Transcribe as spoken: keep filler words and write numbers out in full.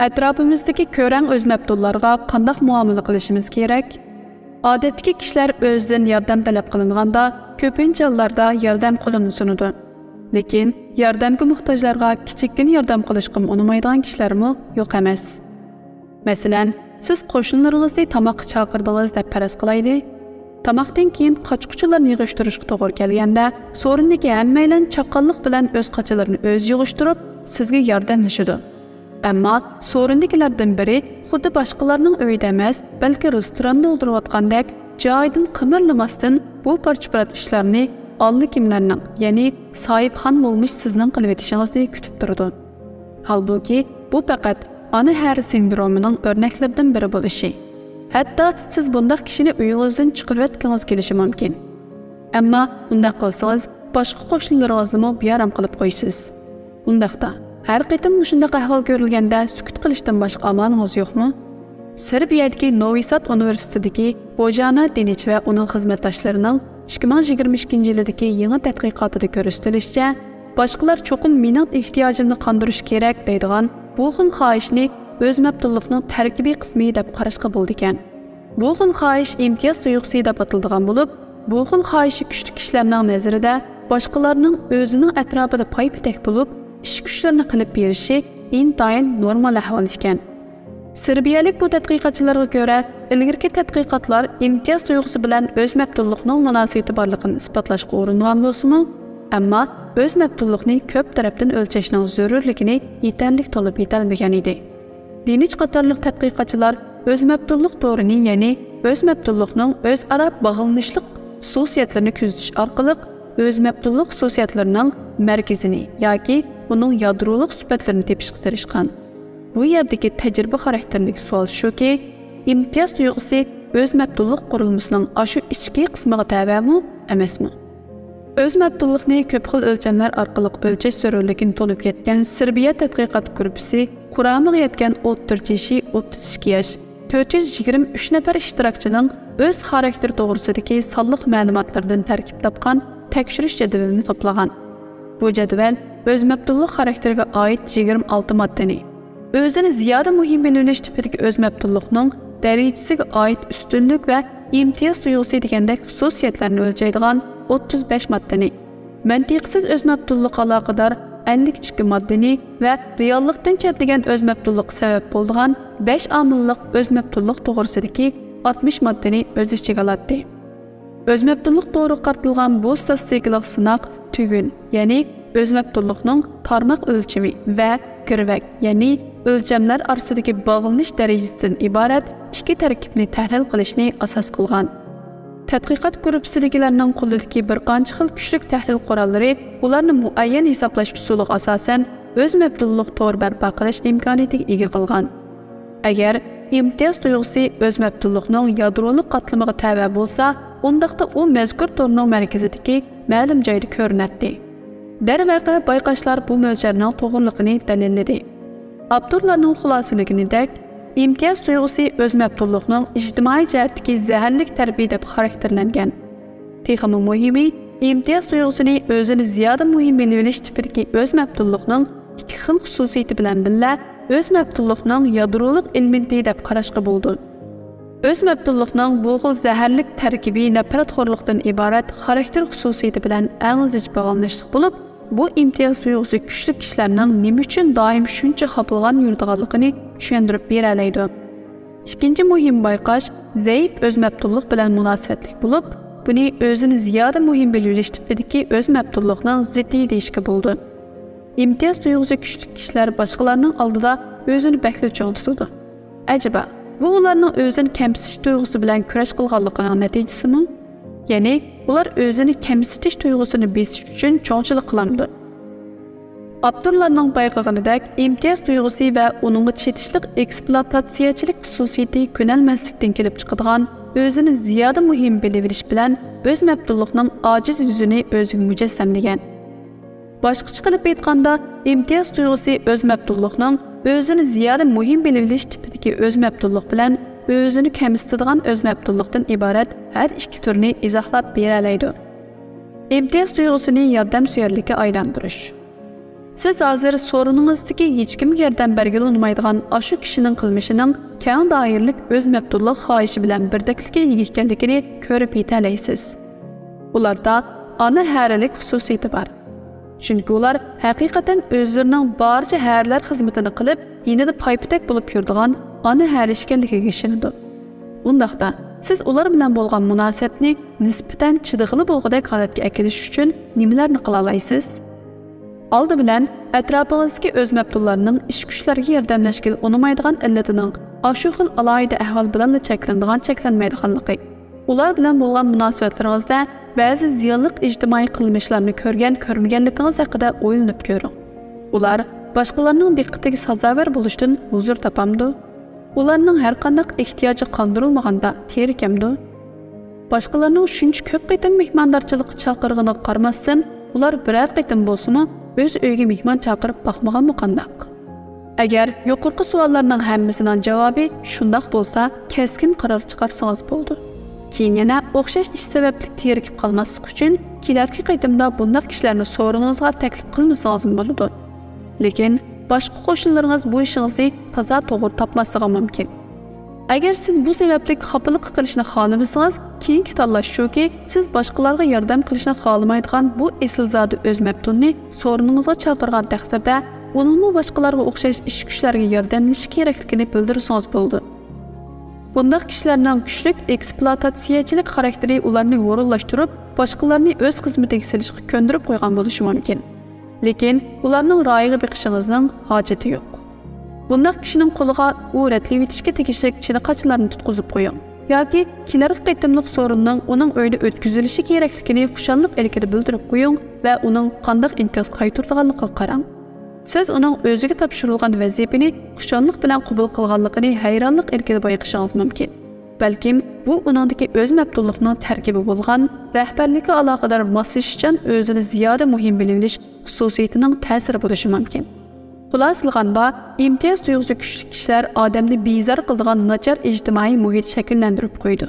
ئەتراپىمىزدىكى كۆرەڭ ئۆزمەپتۇللارغا قانداق مۇئامىلە قىلىشىمىز كېرەك؟ ئادەتتىكى كىشىلەر ئۆزىدىن ياردەم تەلەپ قىلىنغاندا، كۆپىنچە ھاللاردا ياردەم قولىنى سۇنىدۇ. لېكىن ياردەمگە موھتاجلارغا كىچىككىنە ياردەم قىلىشقىمۇ ئۇنىمايدىغان كىشىلەرمۇ يوق ئەمەس. مەسىلەن، سىز قوشنىلىرىڭىزنى تاماققا چاقىردىڭىز دەپ پەرەز قىلايلى. تاماقتىن كېيىن قاچا-قۇچىلارنى يىغىشتۇرۇشقا توغرا كەلگەندە، سورۇندىكى ھەممەيلەن چاققانلىق بىلەن ئۆز قاچىلىرىنى ئۆزى يىغىشتۇرۇپ، سىزگە ياردەملىشىدۇ. ئەمما سورۇندىكىلەردىن بىرى خۇددى باشقىلارنىڭ ئۆيىدە ئەمەس، بەلكى رېستوراندا ئولتۇرۇۋاتقاندەك جايىدىن قىمىرلىماستىن بۇ پارچە-پۇرات ئىشلارنى ئاللىكىملەرنىڭ، يەنى ساھىبخان بولمىش سىزنىڭ قىلىۋېتىشىڭىزنى كۈتۈپ تۇرىدۇ. ھالبۇكى، بۇ پەقەت ئانا ھەرە سىندرومىنىڭ ئۆرنەكلىرىدىن بىرى بولۇشى. ھەتتا سىز بۇنداق كىشىنى ئۆيىڭىزدىن چىقىرىۋەتكىڭىز كېلىشى مۇمكىن. ئەمما ئۇنداق قىلسىڭىز، باشقا قوشنىلىرىڭىزنىمۇ بىئارام قىلىپ قويىسىز. ئۇنداقتا، ھەر قېتىم مۇشۇنداق ئەھۋال كۆرۈلگەندە سۈكۈت قىلىشتىن باشقا ئامالىڭىز يوقمۇ؟ سېربىيەدىكى نوۋى ساد ئۇنىۋېرسىتېتىدىكى بوجانا دىنىچ ۋە ئۇنىڭ خىزمەتداشلىرىنىڭ ئىككى مىڭ يىگىرمە ئىككىنچى يىلىدىكى يېڭى تەتقىقاتىدا كۆرسىتىلىشىچە، باشقىلار چوقۇم مېنىڭ ئېھتىياجىمنى قاندۇرۇشى كېرەك دەيدىغان بۇ خىل خاھىشنى ئۆز مەپتۇنلۇقنىڭ تەركىبىي قىسمى دەپ قاراشقا بولىدىكەن. بۇ خىل خاھىش ئىمتىياز تۇيغۇسى دەپ ئاتىلىدىغان بولۇپ، بۇ خىل خاھىشى كۈچلۈك كىشىلەرنىڭ نەزىرىدە باشقىلارنىڭ ئۆزىنىڭ ئەتراپىدا پاي-پېتەك بولۇپ، ئىش-كۈچلىرىنى قىلىپ بېرىشى ئىنتايىن نورمال ئەھۋال ئىكەن. سېربىيەلىك بۇ تەتقىقاتچىلارغا كۆرە، ئىلگىرىكى تەتقىقاتلار ئىمتىياز تۇيغۇسى بىلەن ئۆز مەپتۇنلۇقنىڭ مۇناسىۋىتى بارلىقىنى ئىسپاتلاشقا ئۇرۇنغان بولسىمۇ، ئەمما ئۆز مەپتۇنلۇقنى كۆپ تەرەپتىن ئۆلچەشنىڭ زۆرۈرلۈكىنى يېتەرلىك تونۇپ يېتەلمىگەن ئىدى. دىنىچ قاتارلىق تەتقىقاتچىلار ئۆز مەپتۇنلۇق تورىنى، يەنى ئۆز مەپتۇنلۇقنىڭ ئۆزئارا باغلىنىشلىق خۇسۇسىيەتلىرىنى كۆزىتىش ئارقىلىق، ئۆز مەپتۇنلۇق خۇسۇسىيەتلىرىنىڭ مەركىزىنى ياكى ئۇنىڭ يادرولۇق سۈپەتلىرىنى تېپىشقا تىرىشقان. بۇ يەردىكى تەجرىبە خاراكتېرلىك سوئال شۇكى، ئىمتىياز تۇيغۇسى ئۆز مەپتۇنلۇق قۇرۇلمىسىنىڭ ئاشۇ ئىچكى قىسمىغا تەۋەمۇ، ئەمەسمۇ؟ ئۆز مەپتۇنلۇقنى كۆپ خىل ئۆلچەملەر ئارقىلىق ئۆلچەش زۆرۈرلۈكىنى تونۇپ يەتكەن سېربىيە تەتقىقات گۇرۇپپىسى قۇرامىغا يەتكەن ئوتتۇرىچە يېشى ئوتتۇز ئىككى ياش، تۆت يۈز يىگىرمە ئۈچ نەپەر ئىشتىراكچىنىڭ ئۆز خاراكتېرى توغرىسىدىكى سانلىق مەلۇماتلىرىدىن تەركىب تاپقان تەكشۈرۈش جەدۋىلىنى توپلىغان. بۇ جەدۋەل ئۆز مەپتۇنلۇق خاراكتېرىگە ئائىت يىگىرمە ئالتە ماددىنى، ئۆزىنى زىيادە مۇھىم بىلىۋېلىش تىپىدىكى ئۆز مەپتۇنلۇقنىڭ دەرىجىسىگە ئائىت ئۈستۈنلۈك ۋە ئىمتىياز تۇيغۇسى دېگەندەك خۇسۇسىيەتلەرنى ئۆلچەيدىغان ئوتتۇز بەش ماددىنى، مەنتىقسىز ئۆز مەپتۇنلۇققا ئالاقىدار ئەللىك ئىككى ماددىنى ۋە رېئاللىقتىن چەتلىگەن ئۆز مەپتۇنلۇققا سەۋەب بولىدىغان بەش ئامىللىق ئۆز مەپتۇنلۇق توغرىسىدىكى ئاتمىش ماددىنى ئۆز ئىچىگە ئالاتتى. ئۆز مەپتۇنلۇق تورىغا قارىتىلغان بۇ ستاتىستىكىلىق سىناق تۈگۈن، يەنى ئۆز مەپتۇنلۇقنىڭ تارماق ئۆلچىمى ۋە گىرۋەك، يەنى ئۆلچەملەر ئارىسىدىكى باغلىنىش دەرىجىسىدىن ئىبارەت ئىككى تەركىبنى تەھلىل قىلىشنى ئاساس قىلغان. تەتقىقات گۇرۇپپىسىدىكىلەرنىڭ قولىدىكى بىر قانچە خىل كۈچلۈك تەھلىل قوراللىرى ئۇلارنى مۇئەييەن ھېسابلاش ئۇسۇلىغا ئاساسەن ئۆز مەپتۇنلۇق تور بەرپا قىلىش ئىمكانىيىتىگە ئىگە قىلغان. ئەگەر ئىمتىياز تۇيغۇسى ئۆز مەپتۇنلۇقنىڭ يادرولۇق قاتلىمىغا تەۋە بولسا، ئۇنداقتا ئۇ مەزكۇر تورنىڭ مەركىزىدىكى مەلۇم جايدا كۆرۈنەتتى. دەرۋەقە، بايقاشلار بۇ مۆلچەرنىڭ توغرىلىقىنى دەلىللىدى. ئاپتورلارنىڭ خۇلاسىلىگىنىدەك، ئىمتىياز تۇيغۇسى ئۆز مەپتۇنلۇقنىڭ ئىجتىمائىي جەھەتتىكى زەھەرلىك تەرىپى دەپ خاراكتېرلەنگەن. تېخىمۇ مۇھىمى، ئىمتىياز تۇيغۇسىنى ئۆزىنى زىيادە مۇھىم بىلىۋېلىش تىپىدىكى ئۆز مەپتۇنلۇقنىڭ ئىككى خىل خۇسۇسىيىتى بىلەن بىللە، ئۆز مەپتۇنلۇقنىڭ يادرولۇق ئېلېمېنتى دەپ قاراشقا بولىدۇ. ئۆز مەپتۇنلۇقنىڭ بۇ خىل زەھەرلىك تەركىبى نەپرەتخورلۇقتىن ئىبارەت خاراكتېر خۇسۇسىيىتى بىلەن ئەڭ زىچ باغلىنىشلىق بولۇپ، بۇ ئىمتىياز تۇيغۇسى كۈچلۈك كىشىلەرنىڭ نېمە ئۈچۈن دائىم شۇنچە خاپىلىغان يۈرىدىغانلىقىنى چۈشەندۈرۈپ بېرەلەيدۇ. ئىككىنچى مۇھىم بايقاش، زەئىپ ئۆز مەپتۇنلۇق بىلەن مۇناسىۋەتلىك بولۇپ، بۇنى ئۆزىنى زىيادە مۇھىم بىلىۋېلىش تىپىدىكى ئۆز مەپتۇنلۇقنىڭ زىتى دېيىشكە بولىدۇ. ئىمتىياز تۇيغۇسى كۈچلۈك كىشىلەر باشقىلارنىڭ ئالدىدا ئۆزىنى بەكلا چوڭ تۇتىدۇ. ئەجەبا، بۇ ئۇلارنىڭ ئۆزىنى كەمسىتىش تۇيغۇسى بىلەن كۈرەش قىلغانلىقىنىڭ نەتىجىسىمۇ؟ يەنى ئۇلار ئۆزىنى كەمسىتىش تۇيغۇسىنى بېسىش ئۈچۈن چوڭچىلىق قىلامدۇ؟ ئاپتورلارنىڭ بايقىغىنىدەك، ئىمتىياز تۇيغۇسى ۋە ئۇنىڭغا چېتىشلىق ئېكسپلۇئاتاتسىيەچىلىك خۇسۇسىيىتى كۆنەلمەسلىكتىن كېلىپ چىقىدىغان ئۆزىنى زىيادە مۇھىم بىلىۋېلىش بىلەن ئۆز مەپتۇنلۇقنىڭ ئاجىز يۈزىنى ئۆزىگە مۇجەسسەملىگەن. باشقىچە قىلىپ ئېيتقاندا، ئىمتىياز تۇيغۇسى ئۆز مەپتۇنلۇقنىڭ ئۆزىنى زىيادە مۇھىم بىلىۋېلىش تىپىدىكى ئۆز مەپتۇنلۇق بىلەن ئۆزىنى كەمسىتىدىغان ئۆز مەپتۇنلۇقتىن ئىبارەت ھەر ئىككى تۈرنى ئىزاھلاپ بېرەلەيدۇ. ئىمتىياز تۇيغۇسىنى ياردەمسۆيەرلىككە ئايلاندۇرۇش. سىز ھازىر سورۇنىڭىزدىكى ھېچكىمگە ياردەم بەرگىلى ئۇنىمايدىغان ئاشۇ كىشىنىڭ قىلمىشىنىڭ كەڭ دائىرىلىك ئۆز مەپتۇنلۇق خاھىشى بىلەن بىردەكلىككە ئىگە ئىكەنلىكىنى كۆرۈپ يېتەلەيسىز. ئۇلاردا ئانا ھەرىلىك خۇسۇسىيىتى بار. چۈنكى ئۇلار ھەقىقەتەن ئۆزلىرىنىڭ بارچە ھەرىلەر خىزمىتىنى قىلىپ، يېنىدا پايپېتەك بولۇپ يۈرىدىغان ئانا ھەرە ئىكەنلىكىگە ئىشىنىدۇ. ئۇنداقتا، سىز ئۇلار بىلەن بولغان مۇناسىۋەتنى نىسبەتەن چىدىغىلى بولغۇدەك ھالەتكە ئەكېلىش ئۈچۈن نېمىلەرنى قىلالايسىز؟ ئالدى بىلەن، ئەتراپىڭىزدىكى ئۆز مەپتۇنلارنىڭ ئىچكۈچىلەرگە ياردەملەشكىلى ئۇنىمايدىغان ئىللىتىنىڭ ئاشۇ خىل ئالاھىدە ئەھۋال بىلەنلا چەكلىنىدىغان، چەكلەنمەيدىغانلىقى، ئۇلار بىلەن بولغان مۇناسىۋەتلىرىڭىزدە بەزى زىيانلىق ئىجتىمائىي قىلمىشلارنى كۆرگەن، كۆرمىگەنلىكىڭىز ھەققىدە ئويلىنىپ كۆرۈڭ. ئۇلار باشقىلارنىڭ دىققىتىگە سازاۋەر بولۇشتىن ھۇزۇر تاپامدۇ؟ ئۇلارنىڭ ھەرقانداق ئېھتىياجى قاندۇرۇلمىغاندا تېرىكەمدۇ؟ باشقىلارنىڭ شۇنچە كۆپ قېتىم مېھماندارچىلىققا چاقىرغىنىغا قارىماستىن، ئۇلار بىرەر قېتىم بولسىمۇ ئۆز ئۆيىگە مېھمان چاقىرىپ باقمىغانمۇ قانداق؟ ئەگەر يۇقىرىقى سوئاللارنىڭ ھەممىسىنىڭ جاۋابى شۇنداق بولسا، كەسكىن قارار چىقارسىڭىز بولىدۇ. كېيىن يەنە ئوخشاش ئىش سەۋەبلىك تېرىكىپ قالماسلىق ئۈچۈن، كېلەركى قېتىمدا بۇنداق كىشىلەرنى سورۇنىڭىزغا تەكلىپ قىلمىسىڭىزمۇ بولىدۇ. لېكىن باشقا قوشنىلىرىڭىز بۇ ئىشىڭىزنى تازا توغرا تاپماسلىقى مۇمكىن. ئەگەر سىز بۇ سەۋەبلىك خاپىلىققا قېلىشنى خالىمىسىڭىز، كېيىنكى تاللاش شۇكى، سىز باشقىلارغا ياردەم قىلىشنى خالىمايدىغان بۇ ئېسىلزادە ئۆز مەپتۇننى سورۇنىڭىزغا چاقىرغان تەقدىردە، ئۇنىڭمۇ باشقىلارغا ئوخشاش ئىچكۈچىلەرگە ياردەملىشىشى كېرەكلىكىنى بىلدۈرسىڭىز بولىدۇ. بۇنداق كىشىلەرنىڭ كۈچلۈك ئېكسپلۇئاتاتسىيەچىلىك خاراكتېرى ئۇلارنى ھورۇنلاشتۇرۇپ، باشقىلارنى ئۆز خىزمىتىگە سېلىشقا كۆندۈرۈپ قويغان بولۇشى مۇمكىن. لېكىن ئۇلارنىڭ رايىغا بېقىشىڭىزنىڭ ھاجىتى يوق. بۇنداق كىشىنىڭ قولىغا ئۇ رەتلىۋېتىشكە تېگىشلىك چىنە قاچىلارنى تۇتقۇزۇپ قويۇڭ. ياكى كېلەركى قېتىملىق سورۇننىڭ ئۇنىڭ ئۆيىدە ئۆتكۈزۈلۈشى كېرەكلىكىنى خۇشاللىق ئىلكىدە بىلدۈرۈپ قويۇڭ ۋە ئۇنىڭ قانداق ئىنكاس قايتۇرىدىغانلىقىغا قاراڭ. سىز ئۇنىڭ ئۆزىگە تاپشۇرۇلغان ۋەزىپىنى خۇشاللىق بىلەن قوبۇل قىلغانلىقىنى ھەيرانلىق ئىلكىدە بايقىشىڭىز مۇمكىن. بەلكىم بۇ ئۇنىڭدىكى ئۆز مەپتۇنلۇقنىڭ تەركىبى بولغان، رەھبەرلىككە ئالاقىدار ماسلىشىشچان ئۆزىنى زىيادە مۇھىم بىلىۋېلىش خۇسۇسىيىتىنىڭ تەسىرى بولۇشى مۇمكىن. خۇلاسىلىغاندا، ئىمتىياز تۇيغۇسى كۈچلۈك كىشىلەر ئادەمنى بىزار قىلىدىغان ناچار ئىجتىمائىي مۇھىت شەكىللەندۈرۈپ قويىدۇ.